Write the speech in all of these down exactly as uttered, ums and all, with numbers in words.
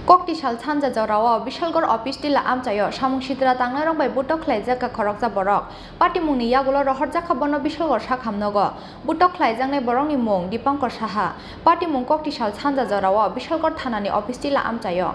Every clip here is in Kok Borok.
Koktisal sanja jorao Bishalgarh office tila amchaio samung sitra tangnairok bai butok khlaijak kha khoroksa borok. Patimungni yagulo rohorjak kha bono Bishalgarh sakhamnogo. Butok khlaijaknai borokni mung Dipankar Saha. Patimung Koktisal sanja jorao Bishalgarh thanani office tila amchaio.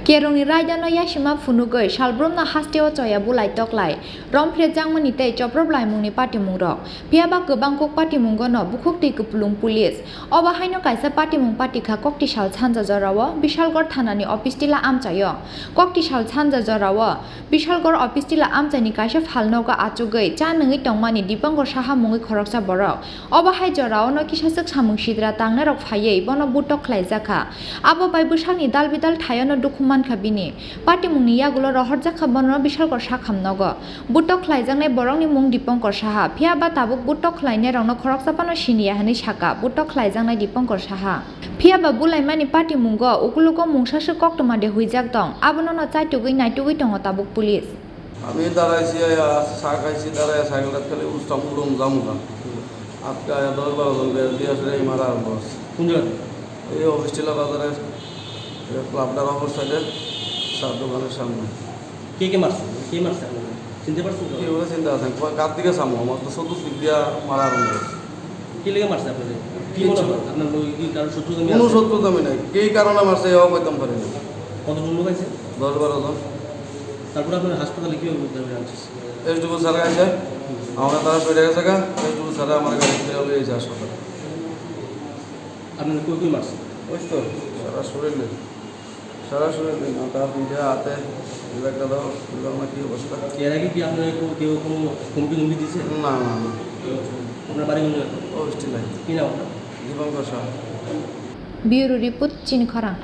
Kerongni raidano yasima phunugwi salbrumno hasteo choya bulai toklai, romphre jangmani tei choprop laimungni patimungrok. Phiyaba kwbang kuk patimungono bukhuk twi kupulung police. Obo haino kaisa patimung patikha Koktisal sanja jorao Bishalgarh thanani office tila amchaio. Koktisal sanja jorao Bishalgarh office tila amchaini kaisa phalnogo achugwi cha nungwi tongmani Dipankar Saha mungwi khoroksa borok. Obo hai jorao no kisaswk samung sitra tangnairok phaiwi bono butok khlaijakha. Abo bai bwsakni dal bidal thaiono dukhu mankha bini. Patimungni yagulo rohorjakha bono Bishalgarh sakhamnogo. Butok khlaijaknai borokni mung Dipankar Saha, phiyaba tabuk butok khlainairokno khoroksa phano siniya hwnwi saka butok khlaijaknai Dipankar Saha. Phiyaba bulaimani patimungo ukulugo mungsaswk koktwma de huijak tong, abono no chaitugwi naitugwi tongo tabuk police. আমি দাঁড়াইছি, আয়া, চা খাইছি, দাঁড়ায় সাইকেলটা ফেলে উল্টা মুড়ো জামুকা। আজকে আয়া দশ বারো জন বের দিয়ে আসলে এই মারা আরম্ভ হচ্ছে। কোন জায়গা থেকে? এই অফিস টিলা বাজারে, এ, ক্লাবটার অপর সাইডে চার দোকানের সামনে। কে কে মারছে? কে মারছে আপনাকে? চিনতে পারছেন তো? কি বলে চিন্তা আছেন? কয়, কার দিকে সামনে? আমার তো চতুর্দিক দিয়া মারা আরম্ভ হয়েছে। কি লেগে মারছে আপনাকে? কি মনে কিচ্ছু হয়? না। আপনার ওই কি কারো শত্রুতা মিল কোনো আছে? শত্রুতা আমি নাই। কি কারণে মারছে, এও কইতাম পারি না। কতজন লোক আছে? দশ বারো জন। তারপরে আপনার হাসপাতালে কিভাবে উদ্ধার করে আনছে? এসডিপিও স্যার আছে, আমাকে তারা ছুটে গেছে গা, এসডিপিও স্যার আমার গাড়ি ফিরে লয়ে গেছে হাসপাতালে। আপনার কই কই মারছে? ওই তো, সারা শরীরে। সারা শরীরে মাথা, পিঠে, হাতে, এই একটা দাও, এই দাও, আমার কি অবস্থা? এর আগে কি আপনার কেউ, কেউ কোনো হুমকি ধুমকি দিছে? না, না, না। আপনার বাড়ি কোন জায়গায়? ও, স্টিল লাইন। কি নাম আপনার? দীপঙ্কর Saha. Bureau report, Chini Khorang.